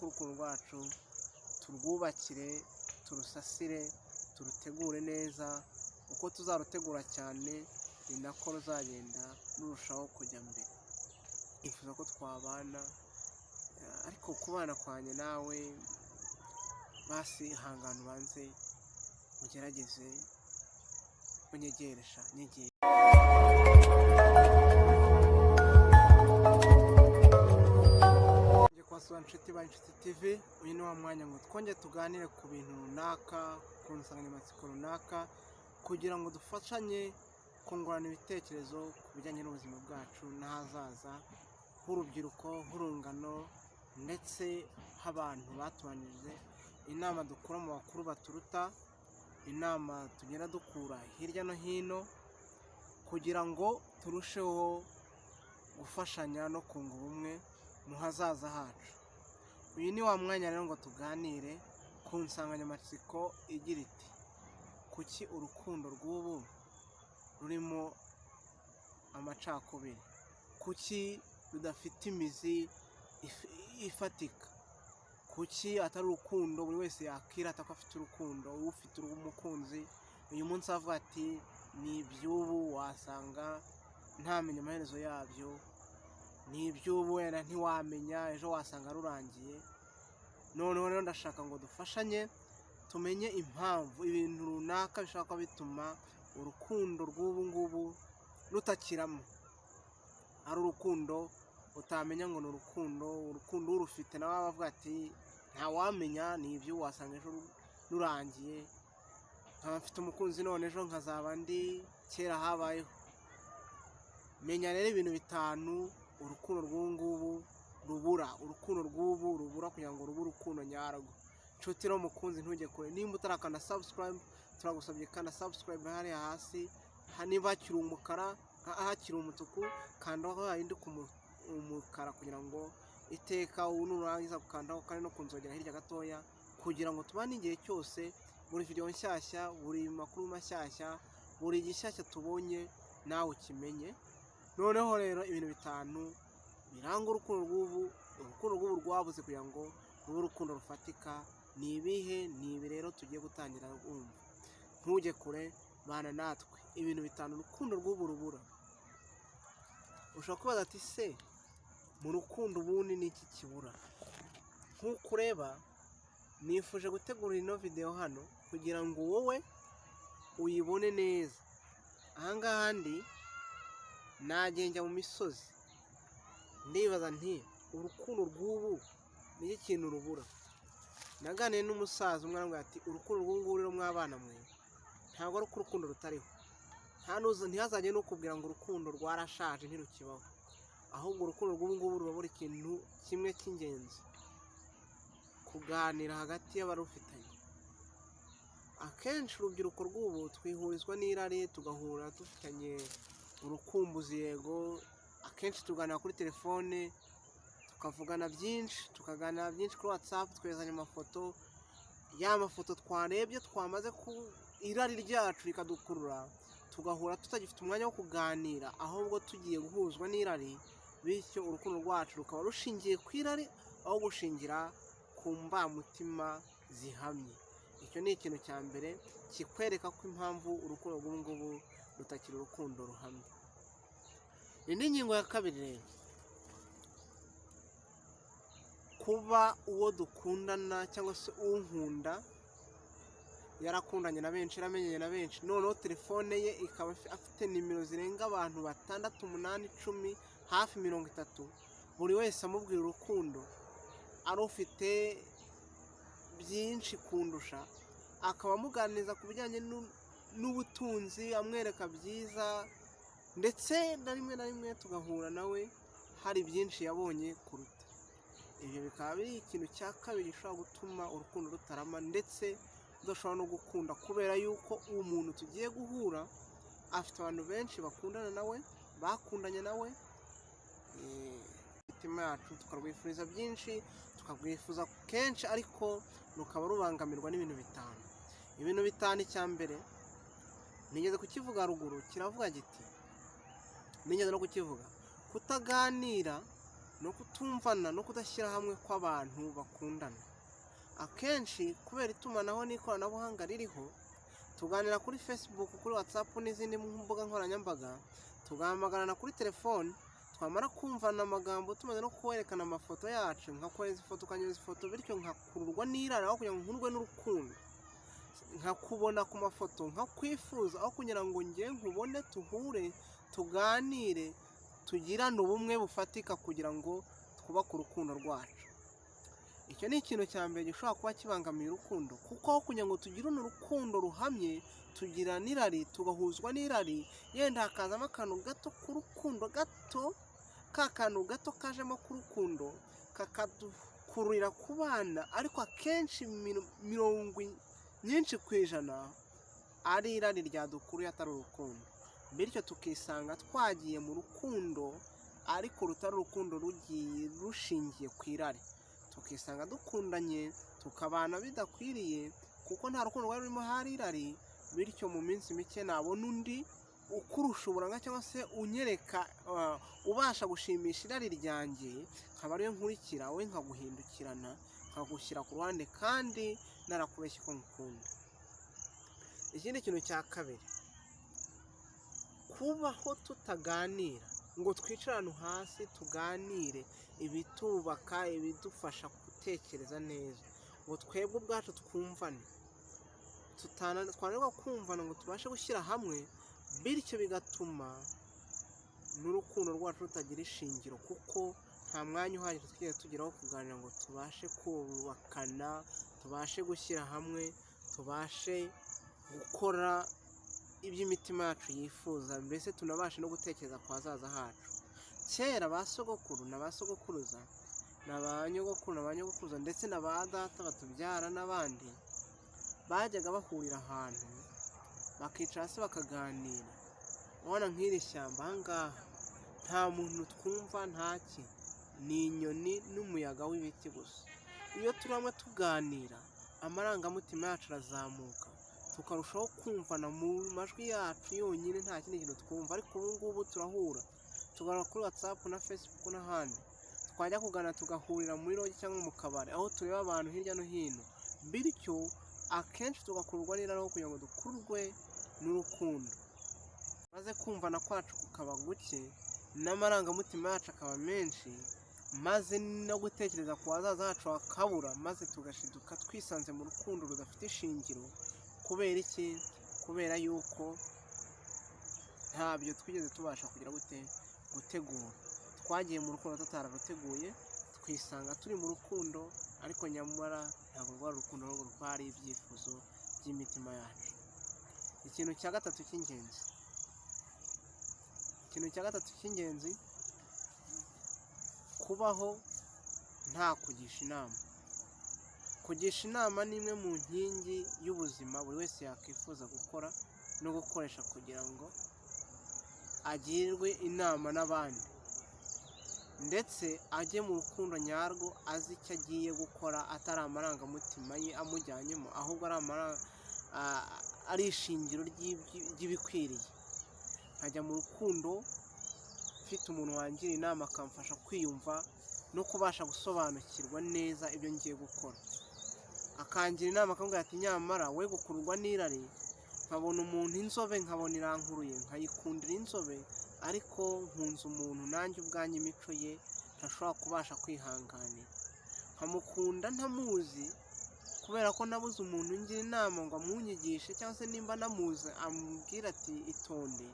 Twubake urukundo rwacu, turwubakire, turusasire, turutegure neza. Uko tuzarutegura cyane ni nako ruzagenda rurushaho kujya mbere. Nifuza ko twabana, ariko kubana kwanjye nawe, basi ihangane ubanze ugerageze unyegere sha, nyegere. Ngiye kubasura inshuti ba Inshuti TV. Uyu ni wa mwanya ngo twongere tuganire ku bintu runaka, ku nsanganyamatsiko runaka, kugira ngo dufashanye kungurana ibitekerezo ku bijyanye n'ubuzima bwacu n'ahazaza h'urubyiruko, h'urungano, ndetse h'abantu batubanjirije. Inama dukura mu bakuru baturuta, inama tugenda dukura hirya no hino, kugira ngo turusheho gufashanya no kunga ubumwe mu hazaza hacu. Uyu ni wa mwanya rero ngo tuganire ku nsanganyamatsiko igira iti: "Kuki urukundo rw'ubu rurimo amacakubiri? Kuki rudafite imizi ifatika? Kuki atari urukundo buri wese yakirata ko afite urukundo?" Ufite umukunzi uyu munsi avuga ati: "Ni iby'ubu, wasanga ntamenya amaherezo yabyo, ni iby'ubu, wenda ntiwamenya, ejo wasanga rurangiye." Noneho rero ndashaka ngo dufashanye tumenye impamvu, ibintu runaka bishobora kuba bituma urukundo rw'ubu ngubu rutakiramo, ari urukundo utamenya ngo ni urukundo. Urukundo urufite nawe aba avuga ati: "Ntawamenya, ni ibyo, wasanga ejo rurangiye, nkaba mfite umukunzi none ejo nkazaba ndi kera habayeho." Menya rero ibintu bitanu urukundo rw'ubu ngubu rubura, urukundo rw'ubu rubura kugira ngo rube urukundo nyarwo. Nshuti rero mukunzi, ntujye kure. Nimba utarakanda subscribe, turagusabye kanda subscribe hariya hasi. Niba hakiri umukara, hakiri umutuku, kandaho hahinduke umukara, kugira ngo iteka nurangiza gukandaho kandi no kunzogera hirya gatoya, kugira ngo tubane igihe cyose. Buri video nshyashya, buri makuru mashyashya, buri gishyashya tubonye nawe ukimenye. Noneho rero, ibintu bitanu biranga urukundo rw'ubu, urukundo rw'ubu rwabuze kugira ngo rube urukundo rufatika, ni ibihe? Ni ibi rero tugiye gutangira wumva. Ntujye kure, bana natwe. Ibintu bitanu urukundo rw'ubu rubura. Ushobora kubaza ati: "Se mu rukundo ubundi ni iki kibura?" Nk'uko ureba, nifuje gutegura ino video hano kugira ngo wowe uyibone neza. Ahangaha ndi nagiye njya mu misozi, ndibaza nti: "Urukundo rw'ubu ni iki kintu rubura?" Naganiriye n'umusaza umwe, arambwira ati: "Urukundo rw'ubu ngubu rero, mwabana mwe, ntabwo ari uko urukundo rutariho. Ntihazajye n'ukubwira ngo urukundo rwarashaje, ntirukibaho. Ahubwo urukundo rw'ubu ngubu rurabura ikintu kimwe cy'ingenzi: kuganira hagati y'abarufitanye." Akenshi urubyiruko rw'ubu twihurizwa n'irari, tugahura dufitanye urukumbuzi. Yego, akenshi tuganira kuri telefone, tukavugana byinshi, tukaganira byinshi kuri WhatsApp, twoherezanya amafoto. Ya mafoto twarebye, twamaze ku irari ryacu rikadukurura, tugahura tutagifite umwanya wo kuganira, ahubwo tugiye guhuzwa n'irari. Bityo urukundo rwacu rukaba rushingiye ku irari aho gushingira ku mbamutima zihamye. Icyo ni ikintu cya mbere kikwereka ko impamvu urukundo rw'ubu ngubu rutakiri urukundo ruhamye. Indi ngingo ya kabiri rero, kuba uwo dukundana cyangwa se unkunda yarakundanye na benshi, yaramenyanye na benshi, noneho telefone ye ikaba afite nimero zirenga abantu batandatu, umunani, 10, hafi 30, buri wese amubwira urukundo, ari ufite byinshi kundusha, akaba amuganiriza ku bijyanye n'ubutunzi, amwereka byiza, ndetse na rimwe na rimwe tugahura nawe hari byinshi yabonye kuruta ibyo, bikaba biri ikintu cya kabiri gishobora gutuma urukundo rutarama, ndetse rudashobora no gukunda, kubera yuko uwo muntu tugiye guhura afite abantu benshi bakundana nawe, bakundanye nawe. Imitima yacu tukarwifuriza byinshi, tukarwifuza kenshi, ariko rukaba rubangamirwa n'ibintu bitanu. Ibintu bitanu, icya mbere nigeze kukivuga ruguru, kiravuga giti, nigeze no kukivuga: kutaganira. No kutumvana no kudashyira hamwe kw'abantu bakundana. Akenshi kubera itumanaho n'ikoranabuhanga ririho, tuganira kuri Facebook, kuri WhatsApp n'izindi mbuga nkoranyambaga, tugahamagarana kuri telefoni, twamara kumvana amagambo, tumaze no kwerekana amafoto yacu, nkakohereza ifoto, ukanyohereza ifoto, bityo nkakururwa n'irari aho kugira ngo nkurwe n'urukundo. Nkakubona ku mafoto nkakwifuza aho kugira ngo njye nkubone, tuhure, tuganire, tugirane ubumwe bufatika kugira ngo twubake urukundo rwacu. Icyo ni ikintu cya mbere gishobora kuba kibangamiye urukundo, kuko aho kugira ngo tugirane urukundo ruhamye, tugira n'irari, tugahuzwa n'irari, yenda hakazamo akantu gato k'urukundo gato, ka kantu gato kajemo k'urukundo kakadukururira kubana, ariko akenshi 90% ari irari ryadukuruye, atari urukundo. Bityo tukisanga twagiye mu rukundo ariko rutari urukundo, rugiye rushingiye ku irari, tukisanga dukundanye, tukabana bidakwiriye, kuko nta rukundo rwari rurimo, hari irari. Bityo mu minsi mike nabona undi ukurusha uburanga cyangwa se unyereka ubasha gushimisha irari ryanjye, nkaba ariwe nkurikira, we nkaguhindukirana, nkagushyira ku ruhande kandi narakubeshye ko ngukunda. Ikindi kintu cya kabiri, kubaho tutaganira ngo twicare ahantu hasi tuganire ibitubaka, ibidufasha gutekereza neza, ngo twebwe ubwacu twumvane, twananirwa kumvana ngo tubashe gushyira hamwe, bityo bigatuma n'urukundo rwacu rutagira ishingiro, kuko nta mwanya uhagije twigeze tugeraho kuganira ngo tubashe kubakana, tubashe gushyira hamwe, tubashe gukora ibyo imitima yacu yifuza, mbese tunabashe no gutekereza ku hazaza hacu. Kera ba sogokuru na ba sogokuruza na ba nyogokuru na ba nyogokuruza ndetse na ba data batubyara n'abandi bajyaga bahurira ahantu, bakicara hasi, bakaganira. Urabona nk'iri shyamba aha ngaha nta muntu twumva, ntaki, ni inyoni n'umuyaga w'ibiti gusa. Iyo turi hamwe tuganira, amarangamutima yacu arazamuka, tukarushaho kumvana mu majwi yacu yonyine, nta kindi kintu twumva. Ariko ubu ngubu turahura, tugaruka kuri WhatsApp na Facebook n'ahandi, twajya kuganira tugahurira muri lodge cyangwa mu kabari aho tureba abantu hirya no hino, bityo akenshi tugakururwa n'irari aho kugira ngo dukururwe n'urukundo, maze kumvana kwacu kukaba guke n'amarangamutima yacu akaba menshi, maze no gutekereza ku hazaza hacu hakabura, maze tugashiduka twisanze mu rukundo rudafite ishingiro. Kubera iki? Kubera yuko ntabyo twigeze tubasha kugira gute? Gutegura. Twagiye mu rukundo tutararuteguye, twisanga turi mu rukundo, ariko nyamara ntabwo rwari urukundo, ahubwo rwari ibyifuzo by'imitima yacu. Ikintu cya gatatu cy'ingenzi, ikintu cya gatatu cy'ingenzi, kubaho nta kugisha inama. Kugisha inama ni imwe mu nkingi y'ubuzima buri wese yakwifuza gukora no gukoresha kugira ngo agirwe inama n'abandi, ndetse ajye mu rukundo nyarwo azi icyo agiye gukora, atari amarangamutima ye amujyanyemo, ahubwo ari ishingiro ry'ibikwiriye. Nkajya mu rukundo mfite umuntu wangira inama, akamfasha kwiyumva no kubasha gusobanukirwa neza ibyo ngiye gukora, akangira inama, akambwira ati: "Nyamara we gukururwa n'irari." Nkabona umuntu inzobe, nkabona irankuruye, nkayikundira inzobe, ariko nkunze umuntu nanjye ubwanjye imico ye ntashobora kubasha kwihanganira, nkamukunda ntamuzi, kubera ko nabuze umuntu ungira inama ngo amunyigishe, cyangwa se nimba namuzi ambwira ati: "Itonde."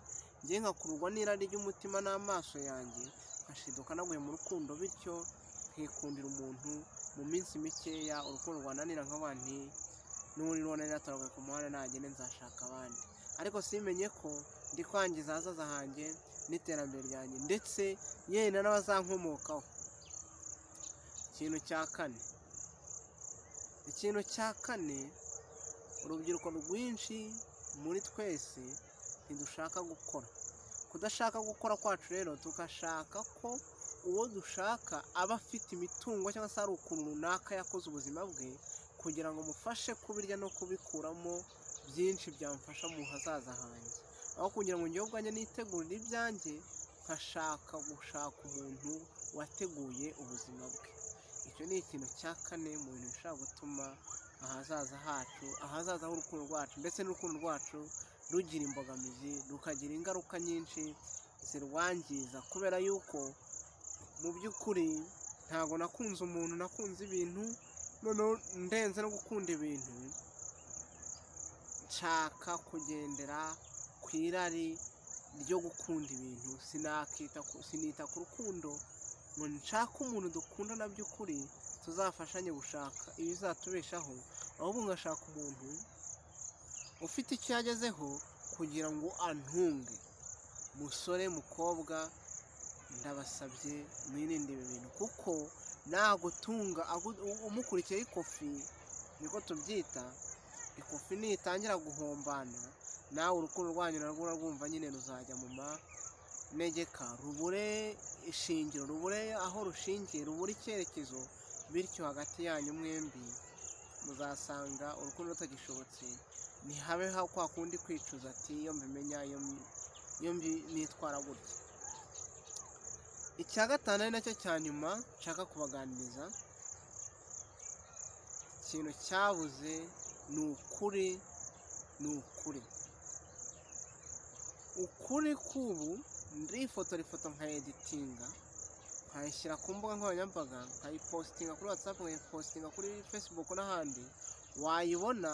Njye nkakururwa n'irari ry'umutima n'amaso yanjye, nkashiduka naguye mu rukundo, bityo nkikundira umuntu. Mu minsi mikeya urukundo rwananira, nkavuga nti: "N'ubundi nubona natoraguye ku muhanda, nagende nzashaka abandi." Ariko simenye ko ndi kwangiza ahazaza hanjye n'iterambere ryanjye, ndetse yenda n'abazankomokaho. Ikintu cya kane, ikintu cya kane, urubyiruko rwinshi muri twese ntidushaka gukora. Kudashaka gukora kwacu rero, tugashaka ko uwo dushaka aba afite imitungo cyangwa se hari ukuntu runaka yakoze ubuzima bwe, kugira ngo mufashe kubirya no kubikuramo byinshi byamfasha mu hazaza hanjye, aho kugira ngo njyewe ubwanjye nitegurire ibyanjye. Nkashaka gushaka umuntu wateguye ubuzima bwe. Icyo ni ikintu cya kane mu bintu bishobora gutuma ahazaza hacu, ahazaza h'urukundo rwacu, ndetse n'urukundo rwacu rugira imbogamizi, rukagira ingaruka nyinshi zirwangiza, kubera yuko mu by'ukuri ntabwo nakunze umuntu, nakunze ibintu. Noneho ndenze no gukunda ibintu, nshaka kugendera ku irari ryo gukunda ibintu. Sinita ku rukundo ngo nshake umuntu dukundana by'ukuri, tuzafashanye gushaka ibizatubeshaho, ahubwo ngashaka umuntu ufite icyo yagezeho kugira ngo antunge. Musore, mukobwa, ndabasabye mwirinde ibi bintu, kuko nagutunga umukurikiyeho ikofi, niko tubyita, ikofi nitangira guhombana, nawe urukundo rwanyu narwo urarwumva nyine ruzajya mu manegeka, rubure ishingiro, rubure aho rushingiye, rubure icyerekezo. Bityo hagati yanyu mwembi muzasanga urukundo rutagishobotse. Ntihabeho kwa kundi kwicuza ati: "Iyo mbimenya, iyo nitwara gutya." Icya gatanu, ari nacyo cya nyuma nshaka kubaganiriza, ikintu cyabuze ni ukuri. Ni ukuri, ukuri k'ubu ndifotora ifoto, nkayeditinga, nkayishyira ku mbuga nkoranyambaga, nkayipositinga kuri WhatsApp, nkayipositinga kuri Facebook n'ahandi, wayibona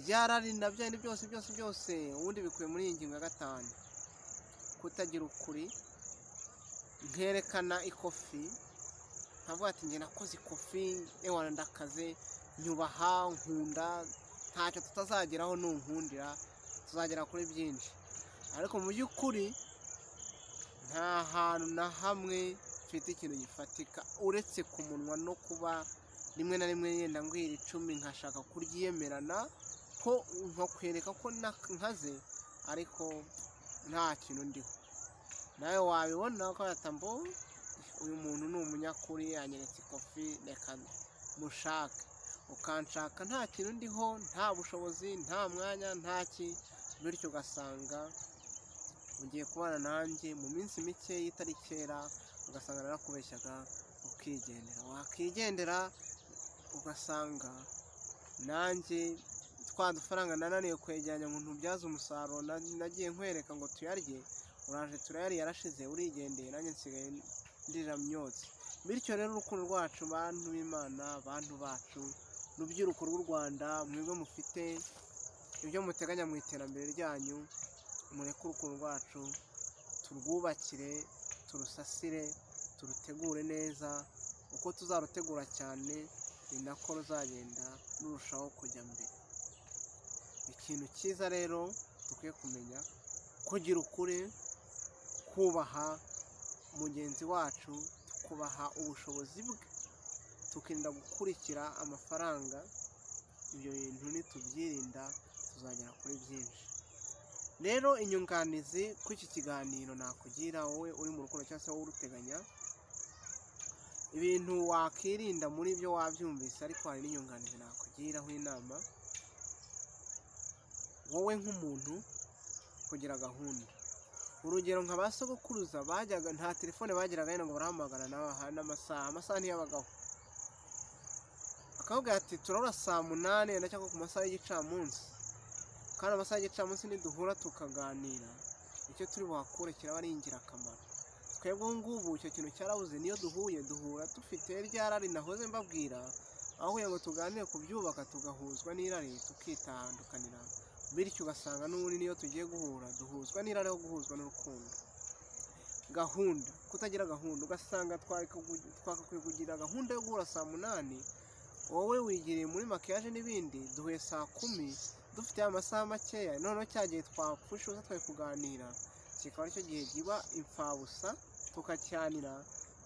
ryarari na bya bindi byose byose byose. Ubundi bikubiye muri iyi ngingo ya gatanu, kutagira ukuri. Nkerekana ikofi, nkavuga ati: "Njye nakoze ikofi, ewana ndakaze, nyubaha, nkunda, ntacyo tutazageraho, nunkundira tuzagera kuri byinshi." Ariko mu by'ukuri nta hantu na hamwe mfite ikintu gifatika, uretse ku munwa no kuba rimwe na rimwe yenda ngwira icumi, nkashaka kuryiyemerana ko nkakwereka ko nkaze, ariko nta kintu ndiho. Nawe wabibona ukabata mbo uyu muntu ni umunyakuri, yanyeretse ikofi, reka mushake. Ukanshaka nta kintu ndiho, nta bushobozi, nta mwanya, nta ki. Bityo ugasanga ugiye kubana nanjye, mu minsi mike itari kera ugasanga narakubeshyaga, ukigendera. Wakigendera, ugasanga nanjye twa dufaranga nananiwe kwegeranya ngo ntubyaze umusaruro, nagiye nkwereka ngo tuyarye, uraje turayariye, yarashize, urigendeye, nanjye nsigaye ndirira myotsi. Bityo rero urukundo rwacu, bantu b'Imana, bantu bacu, rubyiruko rw'u Rwanda, mwebwe mufite ibyo muteganya mu iterambere ryanyu, mureke urukundo rwacu turwubakire, turusasire, turutegure neza. Uko tuzarutegura cyane ni nako ruzagenda rurushaho kujya mbere. Ikintu cyiza rero dukwiye kumenya: kugira ukuri, kubaha mugenzi wacu, tukubaha ubushobozi bwe, tukirinda gukurikira amafaranga. Ibyo bintu nitubyirinda tuzagera kuri byinshi. Rero inyunganizi kuri iki kiganiro nakugira, wowe uri mu rukundo cyangwa se wowe uruteganya, ibintu wakirinda muri byo wabyumvise, ariko hari n'inyunganizi nakugiraho inama wowe nk'umuntu: kugira gahunda. Urugero, nka ba sogokuruza bajyaga, nta telefone bagiraga ngo barahamagara n'amasaha, amasaha ntiyabagaho. Akavuga ati: "Turabura saa 8 wenda cyangwa ku masaha y'igicamunsi, kandi amasaha y'igicamunsi niduhura tukaganira, icyo turi buhakure kiraba ari ingirakamaro." Twebwe ubu ngubu icyo kintu cyarabuze. Niyo duhuye, duhura dufite rya rari nahoze mbabwira, aho kugira ngo tuganire ku byubaka, tugahuzwa n'irari, tukitandukanira. Bityo ugasanga n'ubundi niyo tugiye guhura, duhuzwa n'irari aho guhuzwa n'urukundo. Gahunda, kutagira gahunda, ugasanga twagakwiye kugira gahunda yo guhura saa 8, wowe wigiriye muri maquillage n'ibindi, duhuye saa 10, dufite amasaha makeya. Noneho cya gihe twapfusha ubusa twari kuganira kikaba aricyo gihe kiba imfabusa, tukacyanira,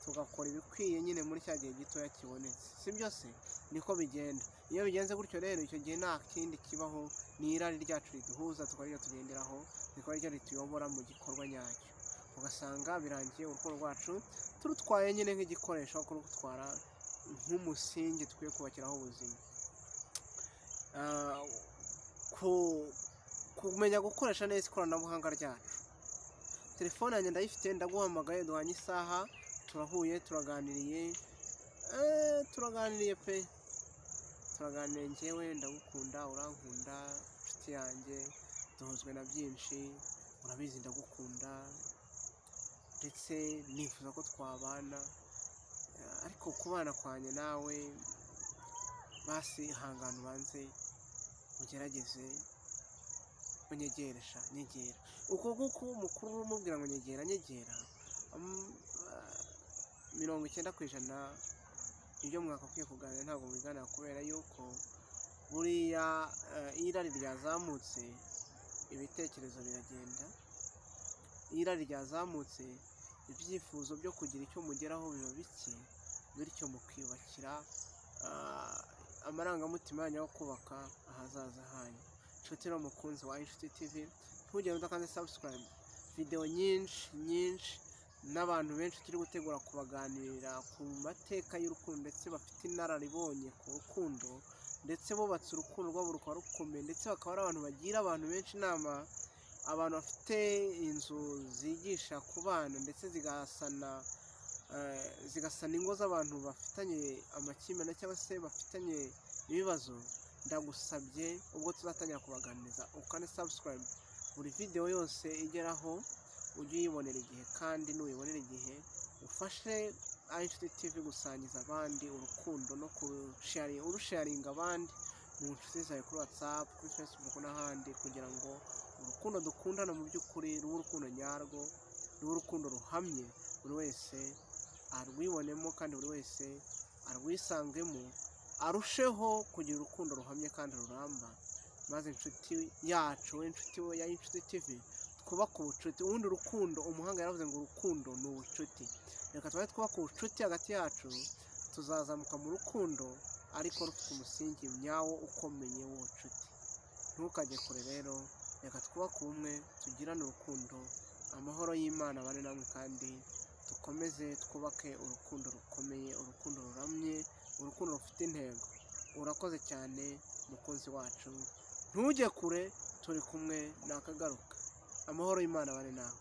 tugakora ibikwiye nyine muri cya gihe gitoya kibonetse. Si byo se? Niko bigenda. Iyo bigenze gutyo rero, icyo gihe nta kindi kibaho, ni irari ryacu riduhuza, tukaba ariryo tugenderaho, rikaba ariryo rituyobora mu gikorwa nyacyo. Ugasanga birangiye urukundo rwacu turutwaye nyine nk'igikoresho, aho kurutwara nk'umusingi dukwiye kubakiraho ubuzima. Kumenya gukoresha neza ikoranabuhanga ryacu. Telefone yanjye ndayifite, ndaguhamagaye, duhanye isaha, turahuye, turaganiriye, turaganiriye pe, turaganiriye. Njyewe ndagukunda, urankunda, inshuti yanjye, duhuzwe na byinshi, urabizi ndagukunda, ndetse nifuza ko twabana, ariko kubana kwanjye nawe, basi ihangane ubanze ugerageze unyegere sha, nyegera. Uko nguko umukuru umubwira ngo nyegera, nyegera, 90% ibyo mwakakwiye kuganira ntabwo mubiganira, kubera yuko buriya iyo irari ryazamutse ibitekerezo biragenda, iyo irari ryazamutse ibyifuzo byo kugira icyo mugeraho biba bike, bityo mukiyubakira amarangamutima yanyu yo kubaka ahazaza hanyu. Inshuti rero mukunzi wa Inshuti TV, ntugende udakanze subscribe. Videwo nyinshi nyinshi n'abantu benshi turi gutegura kubaganirira ku mateka y'urukundo, ndetse bafite inararibonye ku rukundo, ndetse bubatse urukundo rwabo rukaba rukomeye, ndetse bakaba ari abantu bagira abantu benshi inama, abantu bafite inzu zigisha ku bana, ndetse zigasana ingo z'abantu bafitanye amakimbirane cyangwa se bafitanye ibibazo. Ndagusabye, ubwo tuzatangira kubaganiriza, ukande subscribe, buri videwo yose igeraho ujye uyibonera igihe, kandi nuyibonera igihe ufashe Inshuti TV gusangiza abandi urukundo no urusharinga abandi mu nshuti zawe kuri WhatsApp, kuri Facebook n'ahandi, kugira ngo urukundo dukundana mu by'ukuri rube urukundo nyarwo, rube urukundo ruhamye, buri wese arwibonemo kandi buri wese arwisangemo, arusheho kugira urukundo ruhamye kandi ruramba. Maze inshuti yacu, inshuti ya Inshuti TV, twubake ubucuti. Ubundi urukundo, umuhanga yaravuze ngo urukundo ni ubucuti. Reka tubaye twubake ubucuti hagati yacu, tuzazamuka mu rukundo ariko rufite umusingi nyawo ukomeye w'ubucuti. Ntukajye kure rero, reka twubake ubumwe, tugirane urukundo, amahoro y'Imana abane namwe, kandi dukomeze twubake urukundo rukomeye, urukundo ruramye, urukundo rufite intego. Urakoze cyane mukunzi wacu, ntujye kure, turi kumwe, nakagaruka. Amahoro y'Imana abane nawe.